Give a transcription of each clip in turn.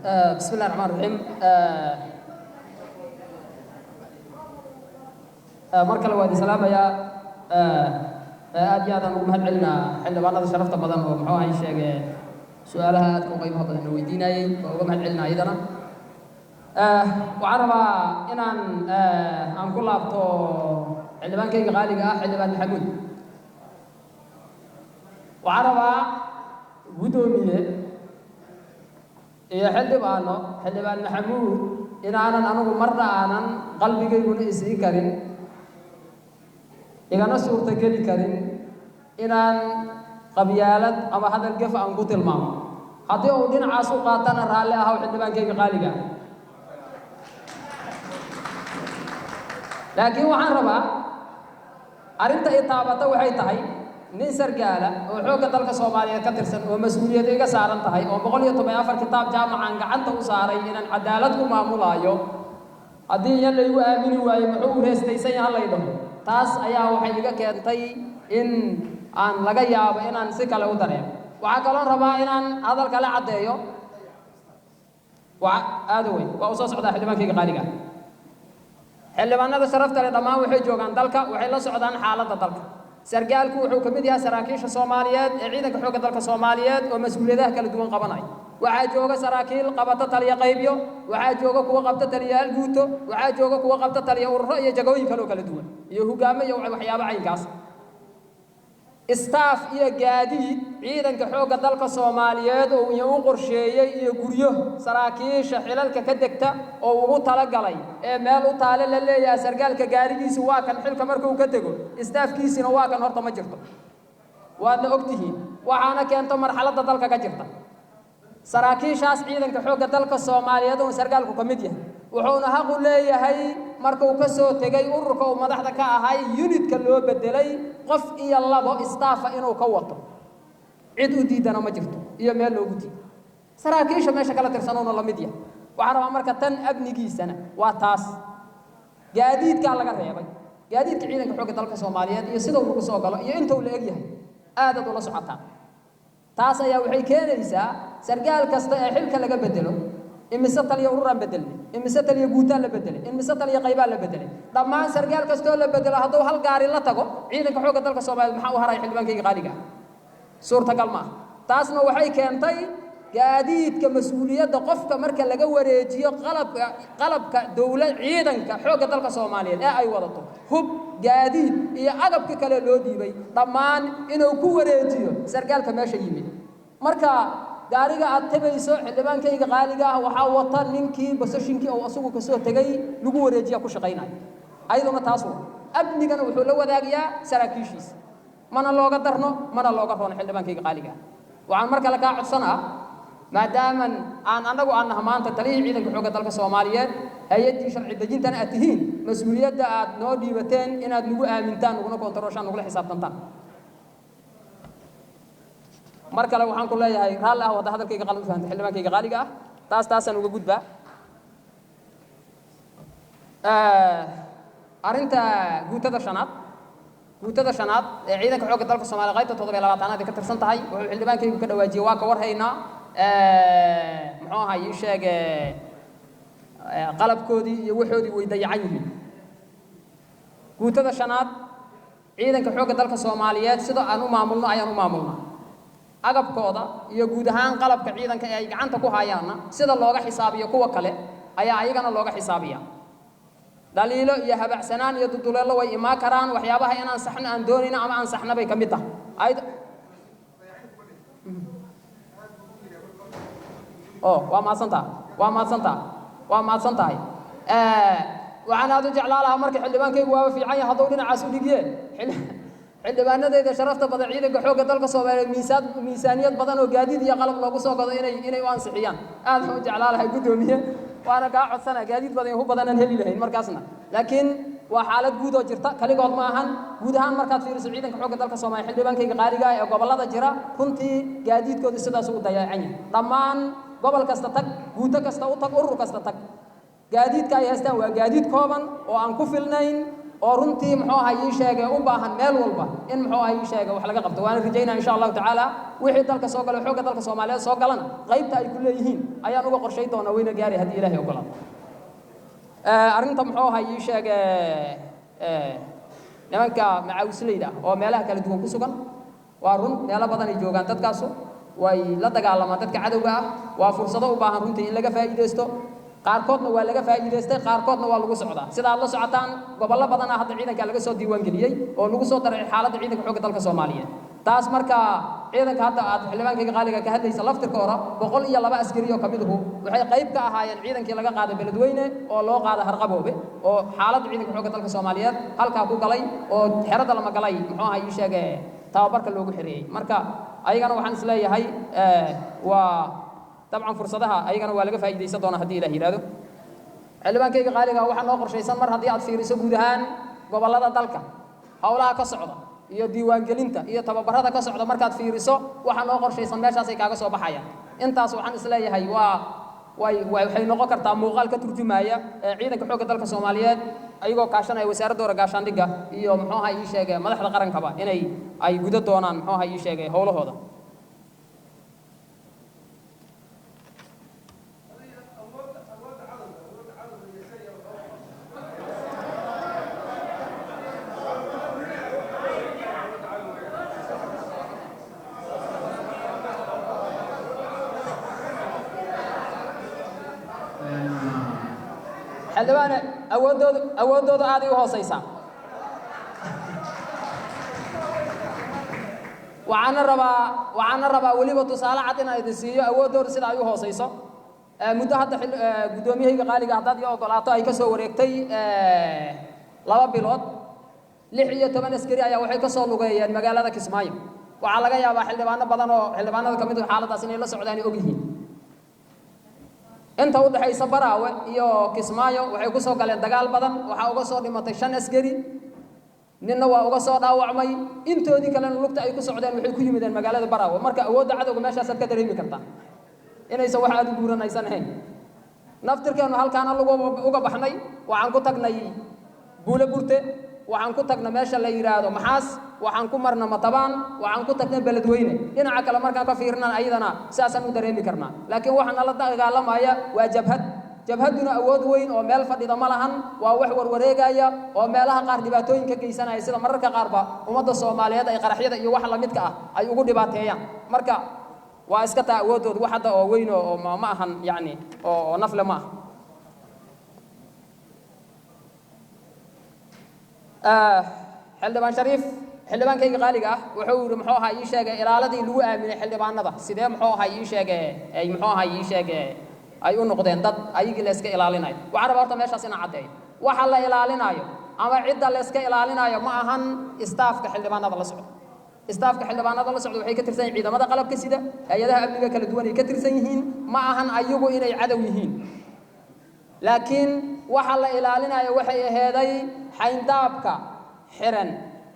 Bismi illahi raxmaan raxiim. Mar kale waa idin salaamayaa, aad iyo aadaan ugu mahad celinaa xildhibaanada sharafta badan oo muxuu ahay sheege su-aalaha aadka u qiimaha badan na weydiinayey, waa uga mahad celinaa iyadana. Waxaan rabaa inaan aan ku laabto xildhibaankayga qaaliga ah, xildhibaan Maxamuud. Waxaan rabaa guddoomiye iyo xildhibaano, xildhibaan Maxamuud inaanan anigu marna aanan qalbigayguna isii karin igana suurtogeli karin inaan qabyaalad ama hadal gef aan ku tilmaamo. Haddii uu dhinacaas u qaatana raalli ahaw xildhibaankayga qaaliga. Laakiin waxaan rabaa arrinta i taabata waxay tahay nin sargaala oo xoogga dalka Soomaaliyeed ka tirsan oo mas-uuliyad iga saaran tahay oo 114 kitaab jaamacan gacanta u saaray inaan cadaalad ku maamulaayo, haddii iya laygu aamini waayo muxuu u heestaysan yahan lay dhaho, taas ayaa waxay iga keentay in aan laga yaabo inaan si kale u dareemo. Waxaa kaloon rabaa inaan hadal kale caddeeyo. Waa aada weyn, waa u soo socdaa xildhibaankayga qaaliga. Xildhibaanada sharafta leh dhammaan waxay joogaan dalka, waxay la socdaan xaaladda dalka. Sargaalku wuxuu ka mid yahay saraakiisha Soomaaliyeed ee ciidanka xoogga dalka Soomaaliyeed oo mas-uuliyadaha kala duwan qabanaya. Waxaa jooga saraakiil qabata taliya qaybyo, waxaa jooga kuwa qabta taliyayaal guuto, waxaa jooga kuwa qabta taliya ururo iyo jagooyin kale oo kala duwan iyo hogaamo iyo waxyaabo caynkaas. Staff iyo gaadiid ciidanka xoogga dalka Soomaaliyeed oo iyo u qorsheeyey iyo guryo saraakiisha xilalka ka degta oo ugu talagalay ee meel u taale la leeyahay sargaalka gaarigiisu waa kan xilka markuu ka tego, staafkiisina waa kan, horta ma jirto, waadna ogtihiin. Waxaana keento marxaladda dalka ka jirta. Saraakiishaas ciidanka xoogga dalka Soomaaliyeed uu sargaalku ka mid yahay wuxuuna xaq u leeyahay markuu ka soo tegay ururka uu madaxda ka ahay unitka loo bedelay qof iyo labo staffa inuu ka wato, cid u diidana ma jirto iyo meel loogu diido. Saraakiisha meesha kala tirsanuuna la mid yahay. Waxaan rabaa marka tan amnigiisana waa taas, gaadiidkaa laga reebay, gaadiidka ciidanka xoogga dalka Soomaaliyeed iyo sidau lagu soo galo iyo intuu la egyahay aadaad ula socotaa. Taas ayaa waxay keenaysaa sargaal kasta ee xilka laga bedelo, imise taliya ururaan bedelnay, imise taliya guutaan la bedelay, imise taliya qaybaa la bedelay, dhammaan sargaal kastoo la bedelo hadduu hal gaari la tago ciidanka xoogga dalka Soomaaliyeed maxaa u haraya xildhibaankayga qaaliga ah? Suurtagal ma aha. Taasna waxay keentay gaadiidka mas-uuliyadda qofka marka laga wareejiyo qalabka dowlad ciidanka xoogga dalka Soomaaliyeed ee ay wadato, hub, gaadiid iyo agabka kale loo dhiibay dhammaan inuu ku wareejiyo sargaalka meesha yimid. Marka gaariga aad tabayso xildhibaankayga qaaliga ah waxaa wata ninkii basashinkii oo asagu kasoo tegay lagu wareejiya ku shaqaynayo, ayaduna taas wa amnigana wuxuu la wadaagayaa saraakiishiisa, mana looga darno mana looga roono. Xildhibaankayga qaaliga ah waxaan mar kale kaa codsanaa, maadaaman aan annagu aan naha maanta taliyihii ciidanka xoogga dalka Soomaaliyeed, hay-addii sharci dejintana aad tihiin, mas-uuliyadda aad noo dhiibateen inaad nagu aamintaan, naguna koontarooshaan, nagula xisaabtantaan. Mar kale waxaan ku leeyahay raalli ah wadda hadalkayga qalad u fahantay xildhibaankayga qaaliga ah, taas taasaan uga gudbaa. Arrinta guutada shanaad, guutada shanaad ee ciidanka xoogga dalka Soomaaliya qaybta 27aad ay ka tirsan tahay, wuxuu xildhibaankaygu ka dhawaajiyey waa ka warhaynaa, muxuu ahay ii sheeg qalabkoodii iyo waxoodii way dayacan yihiin. Guutada shanaad ciidanka xoogga dalka Soomaaliyeed sida aan u maamulno ayaan u maamulnaa, agabkooda iyo guud ahaan qalabka ciidanka ee ay gacanta ku hayaanna sida looga xisaabiyo kuwa kale ayaa ayagana looga xisaabiya. Dhaliilo iyo habacsanaan iyo duduleello way imaan karaan, waxyaabaha inaan saxno aan doonayno ama aan saxna bay ka mid tahay. Oh, waa mahadsantaha, waa mahadsantaha, waa mahadsan tahay. Waxaan aad u jeclaa lahaa marka xildhibaankaygu waaba fiican yahay hadduu dhinacaas u dhigiye. Xildhibaanadayda sharafta badan ciidanka xoogga dalka Soomaaliyeed miisaaniyad badan oo gaadiid iyo qalab loogu soo gado inay u ansixiyaan aad u jeclaa lahay guddoomiye, waana kaa codsana. Gaadiid badan iyo hub badan aan heli lahayn markaasna, laakiin waa xaalad guud oo jirta, kaligood ma ahan. Guud ahaan markaad fiiriso ciidanka xoogga dalka Soomaaliya xildhibaankayga qaaliga ah ee gobollada jira runtii gaadiidkoodu sidaas ugu dayacan yahay. Dhammaan gobol kasta tag, guuto kasta u tag, urur kasta tag, gaadiidka ay haystaan waa gaadiid kooban oo aan ku filnayn Oo runtii, muxuu ahaa ii sheegay, u baahan meel walba in, muxuu ahaa ii sheegay, wax laga qabto. Waana rajaynaa, insha Allahu tacaala, wixii dalka soo galay, xoogga dalka Soomaaliyeed soo galana, qaybta ay ku leeyihiin ayaan uga qorshay doonaa, wayna gaari haddii Ilaahay ogolaado. Arrinta, muxuu ahaa ii sheegay, nimanka macaawisleyda ah oo meelaha kala duwan ku sugan, waa run, meelo badan ay joogaan. Dadkaasu way la dagaalamaan dadka cadowga ah. Waa fursado u baahan runtii in laga faa'iidaysto. Qaarkoodna waa laga faa'iidaystay, qaarkoodna waa lagu socdaa. Sida aad la socotaan, gobollo badan ah hadda ciidanka laga soo diiwaangeliyey oo lagu soo daray xaaladda ciidanka xoogga dalka Soomaaliyeed. Taas marka ciidanka hadda aad xildhibaankayga qaaliga ka hadlaysa laftirka hore, 102 askari oo ka miduhu waxay qayb ka ahaayeen ciidankii laga qaaday Beledweyne oo loo qaaday Harqaboobe, oo xaaladda ciidanka xoogga dalka Soomaaliyeed halkaa ku galay oo xerada lama galay, muxuu ahaa ii sheege, tababarka loogu xereeyey. Marka ayagana waxaan isleeyahay waa dabcan fursadaha ayagana waa laga faa'iidaysan doonaa haddii Ilah yidhahdo. Xildhibaankayga qaaliga, waxaa noo qorshaysan, mar haddii aad fiiriso guud ahaan gobollada dalka howlaha ka socda iyo diiwaangelinta iyo tababarada ka socda markaad fiiriso, waxaa noo qorshaysan meeshaasay kaaga soo baxayaan. Intaas waxaan isleeyahay waa way waxay noqon kartaa muuqaal ka turjumaya ciidanka xoogga dalka Soomaaliyeed ayagoo kaashanaya wasaaradda hore gaashaandhigga iyo, muxuu ahaa ii sheegay, madaxda qarankaba inay ay guda doonaan, muxuu ahaa ii sheegay, howlahooda. Xildhibaane, awooddoodu aaday u hooseysaa. Waxaana rabaa weliba tusaale cad inaan idin siiyo awooddooda sida ay u hooseyso. Muddo hadda, guddoomiyahayga qaaliga, haddaad ii ogolaato, ay ka soo wareegtay 2 bilood, 16 askari ayaa waxay ka soo lugeeyeen magaalada Kismaayo. Waxaa laga yaabaa xildhibaano badan oo xildhibaanada ka mid ah xaaladaas inay la socdaan ay og yihiin. Inta u dhexaysa Baraawe iyo Kismaayo waxay ku soo galeen dagaal badan. Waxaa uga soo dhimatay shan askari, ninna waa uga soo dhaawacmay. Intoodii kalena lugta ay ku socdeen waxay ku yimideen magaalada Baraawe. Marka awoodda cadowga meeshaasaad ka dareemi kartaa inaysan wax aada u guuranaysan ahayn. Naftirkeennu halkaana lagu uga baxnay. Waxaan ku tagnay Buulo Burte, waxaan ku tagnay meesha la yidhaahdo Maxaas, waxaan ku marna Matabaan, waxaan ku tagnay Beledweyne. Dhinaca kale markaan ka fiirnaan ayadana sidaasaan u dareemi karnaa. Laakiin waxa nala dagaalamaya waa jabhad. Jabhadduna awood weyn oo meel fadhida ma lahan. Waa wax warwareegaya oo meelaha qaar dhibaatooyin ka geysanaya, sida mararka qaarba ummadda Soomaaliyeed ay qaraxyada iyo wax lamidka ah ay ugu dhibaateeyaan. Marka waa iska taa awooddooda, wax hadda oo weyn oo ma ahan, yacni oo nafle ma aha. Xildhibaan Shariif, xildhibaankayga qaaliga ah, wuxuu yidhi, muxuu ahaa ii sheegay, ilaaladii lagu aaminay xildhibaanada sidee, muxuu ahaa ii sheege, ay, muxuu ahaa ii sheege, ay u noqdeen dad ayagii la iska ilaalinayo? Waxaan rabaa horta meeshaas inaan caddeeyo. Waxa la ilaalinayo ama cidda la iska ilaalinayo ma ahan staffka xildhibaanada la socda. Staffka xildhibaanada la socda waxay ka tirsan yihiin ciidamada qalabka sida, hay-adaha amniga kala duwan ay ka tirsan yihiin. Ma ahan ayagu inay cadow yihiin, laakiin waxa la ilaalinayo waxay aheeday xayndaabka xiran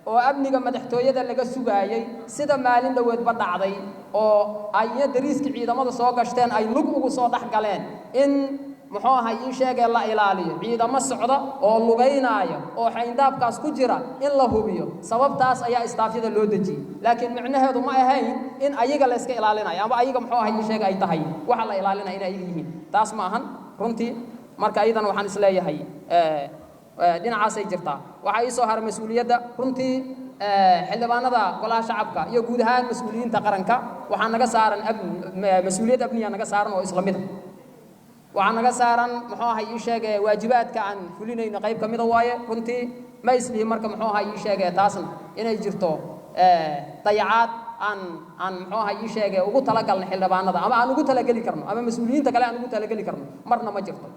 oo amniga madaxtooyada laga sugaayey, sida maalin dhoweedba dhacday oo ayna dariiskii ciidamada soo gashteen ay lug ugu soo dhex galeen, in, muxuu ahay ii sheegee, la ilaaliyo ciidamo socda oo lugaynaayo oo xayndaabkaas ku jira in la hubiyo. Sababtaas ayaa staffyada loo dejiyey, laakiin micnaheedu ma ahayn in ayaga la iska ilaalinayo ama ayaga, muxuu ahay ii sheega, ay tahay waxa la ilaalinaya inay ayaga yihiin. Taas ma ahan runtii. Marka ayadana waxaan isleeyahay dhinacaasay jirtaa. Waxaa ii soo haray mas-uuliyadda. Runtii xildhibaanada golaha shacabka iyo guud ahaan mas-uuliyiinta qaranka waxaa naga saaran mas-uuliyad amniya naga saaran oo isla mida. Waxaa naga saaran, muxuu ahay ii sheege, waajibaadka aan fulinayno qayb ka mida waaye. Runtii ma islihi marka, muxuu ahay ii sheege, taasna inay jirto dayacaad aan muxuu ahay ii sheege ugu talagalnay xildhibaanada ama aan ugu talageli karno ama mas-uuliyiinta kale aan ugu talageli karno, marna ma jirto.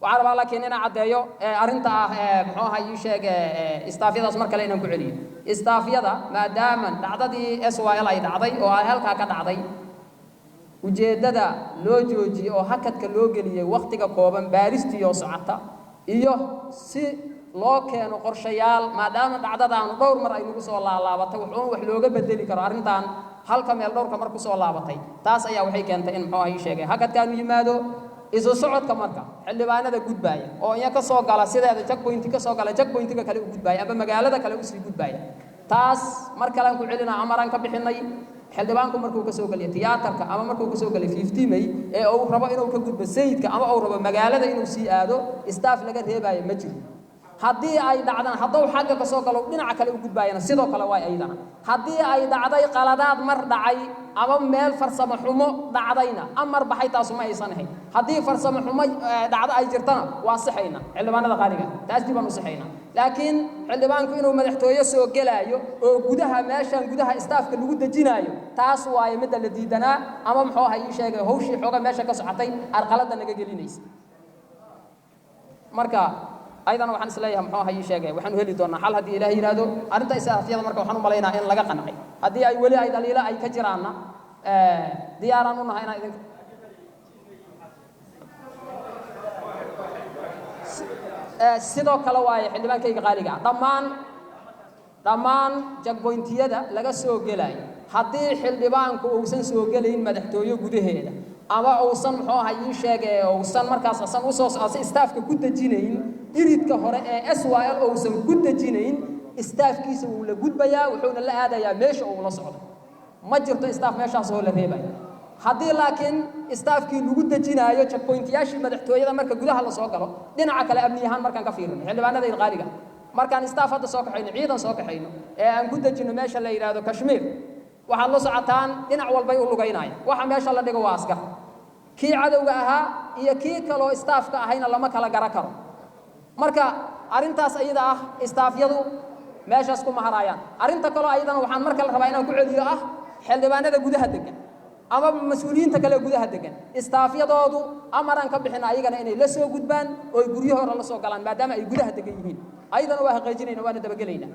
Waxaan rabaa laakiin inaan caddeeyo arrinta ah, muxuu ahay ii sheege, staffyadaas mar kale inaan ku celiyo. Staffyada, maadaama dhacdadii SYL ay dhacday oo ay halkaa ka dhacday, ujeeddada loo joojiyey oo hakadka loo geliyey wakhtiga kooban baaristiiyoo socota iyo si loo keeno qorshayaal, maadaama dhacdadaanu dhowr mar ay nagu soo laalaabatay, wuxuun wax looga bedeli karo arrintan halka meel dhowrka mar ku soo laabatay. Taas ayaa waxay keentay in, muxuu ahay ii sheegay, hakadkaanu yimaado. Isu socodka marka xildhibaanada gudbaaya oo iya ka soo gala sideeda checkpoint ka soo gala, checkpointiga kale u gudbaaya ama magaalada kale usii gudbaaya, taas mar kalean ku celinaa, amaraan ka bixinay. Xildhibaanku markuu ka soo geliyo tiyaatarka ama markuu ka soo geliyo 50 May ee uu rabo inuu ka gudbo Sayidka ama uu rabo magaalada inuu sii aado, staff laga reebaayo ma jiro. Haddii ay dhacdana, hadduu xagga ka soo galo dhinaca kale u gudbaayana, sidoo kale waay ayadana. Haddii ay dhacday qaladaad mar dhacay ama meel farsamo xumo dhacdayna, amar baxay taasu ma aysan ahayn. Haddii farsamo xumo dhacdo ay jirtana, waa sixayna, xildhibaanada qaaliga, taas dib aan u sixayna. Laakiin xildhibaanku inuu madaxtooye soo gelaayo oo gudaha meeshan gudaha staffka lagu dejinaayo, taas waaye midda la diidanaa ama muxuu ahay ii sheegay hawshii xooga meesha ka socotay arqaladda naga gelinaysa. Marka ayadana waxaan isleeyahay, muxuu ahay ii sheegay, waxaanu heli doonaa xal haddii Ilaah yidhaahdo arrinta istaafyada. Marka waxaan u malaynaa in laga qancay. Haddii ay weli ay dhaliilo ay ka jiraanna, diyaaraan u nahay inaan idin. Sidoo kale waaye, xildhibaankayga qaaliga ah, dhammaan checkpointiyada laga soo gelayo, haddii xildhibaanku uusan soo gelayn madaxtooye gudaheeda ama uusan muxuu ahay ii sheegay uusan markaas asan usoo ase staffka ku dejinayn iridka hore ee SYL uusan ku dejinayn, staffkiisa wuu la gudbayaa, wuxuuna la aadayaa meesha uu la socdo. Ma jirto staff meeshaas oo la reebayo. Haddii laakiin staffkii lagu dejinaayo checkpointiyaashii madaxtooyada marka gudaha la soo galo, dhinaca kale amni ahaan markaan ka fiirino, xildhibaanada qaaliga, markaan staff hadda soo kaxayno, ciidan soo kaxayno ee aan ku dejino meesha la yidhaahdo Kashmiir, waxaad la socotaan dhinac walbay u lugaynayaan. Waxa meesha la dhigo waa askar, kii cadowga ahaa iyo kii kaloo staffka ahayna lama kala garan karo. Marka arrintaas ayada ah staffyadu meeshaas kuma haraayaan. Arrinta kaloo ayadana waxaan mar kale rabaa inaan ku celiyo ah, xildhibaanada gudaha degan ama mas-uuliyiinta kale gudaha degan, staffyadoodu amaraan ka bixina ayagana inay la soo gudbaan oo ay guryahooda la soo galaan, maadaama ay gudaha degan yihiin. Ayadana waa xaqiijinayna, waana dabagelaynaa.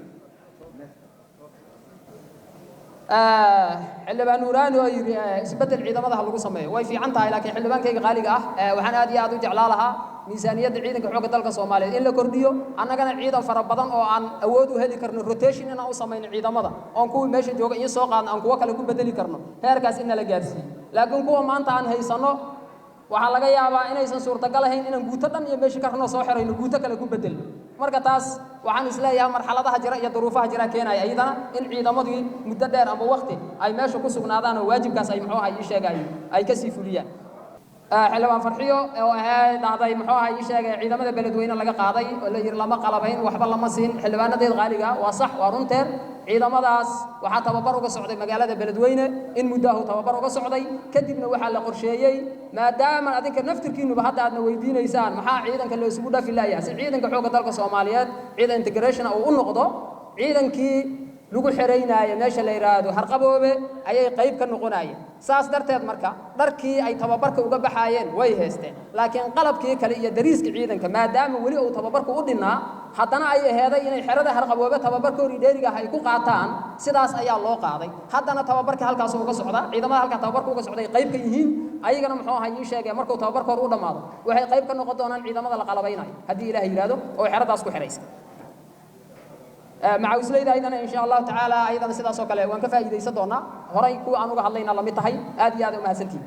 Xildhibaan Nuuraani oo yidhi isbeddel ciidamada ha lagu sameeyo, way fiican tahay, laakiin xildhibaankayga qaaliga ah, waxaan aad iyo aad u jeclaa lahaa miisaaniyadda ciidanka xoogga dalka Soomaaliyeed in la kordhiyo, annagana ciidan fara badan oo aan awood u heli karno rotation inaan u samayno ciidamada, oon kuwii meesha jooga iyo soo qaadno aan kuwo kale ku bedeli karno, heerkaas in nala gaarsiiyo. Laakiin kuwa maanta aan haysanno waxaa laga yaabaa inaysan suurtagal ahayn inaan guuto dhan iyo meesha karno soo xirayno guuto kale ku bedelno. Marka taas waxaan isleeyahay marxaladaha jira iyo duruufaha jira keenaya iyadana in ciidamadii muddo dheer ama waqti ay meesha ku sugnaadaan oo waajibkaas ay muxuu ahay ii sheegay ay kasii fuliyaan. Xildhibaan Farxiyo oo ahaa dhahday muxuu ahay ii sheegay ciidamada Beledweyne laga qaaday oo la yidhi lama qalabayn, waxba lama siin, xildhibaanadeed qaaliga, waa sax, waa runteed. Ciidamadaas waxaa tababar uga socday magaalada Beledweyne in muddaahu tababar uga socday, kadibna waxaa la qorsheeyey, maadaama adinka naftirkiinuba hadda aadna weydiinaysaan maxaa ciidanka la isugu dhafi laayahay, si ciidanka xoogga dalka Soomaaliyeed ciidan integration uu u noqdo, ciidankii lagu xeraynaayo meesha la yidhaahdo Harqaboobe ayay qayb ka noqonayeen. Saas darteed marka dharkii ay tababarka uga baxaayeen way haysteen, laakiin qalabkii kale iyo dariiska ciidanka maadaama weli uu tababarku u dhinnaa, haddana ay aheeday inay xerada Harqaboobe tababarkoodii dheeriga ah ay ku qaataan, sidaas ayaa loo qaaday. Haddana tababarka halkaas uga socda, ciidamada halkaa tababarka uga socday qayb ka yihiin ayagana muxuu ahay ii sheegay markuu tababarka hor u dhammaado waxay qayb ka noqon doonaan ciidamada la qalabaynayo haddii Ilaah yidhaahdo oo xeradaas ku xidhaysa. Macawisleyda ayadana insha Allahu tacaala ayadana sidaas oo kale waan ka faa'iidaysan doonaa, horay kuwa aan uga hadlayna lamid tahay. Aad iyo aad u mahadsantihin.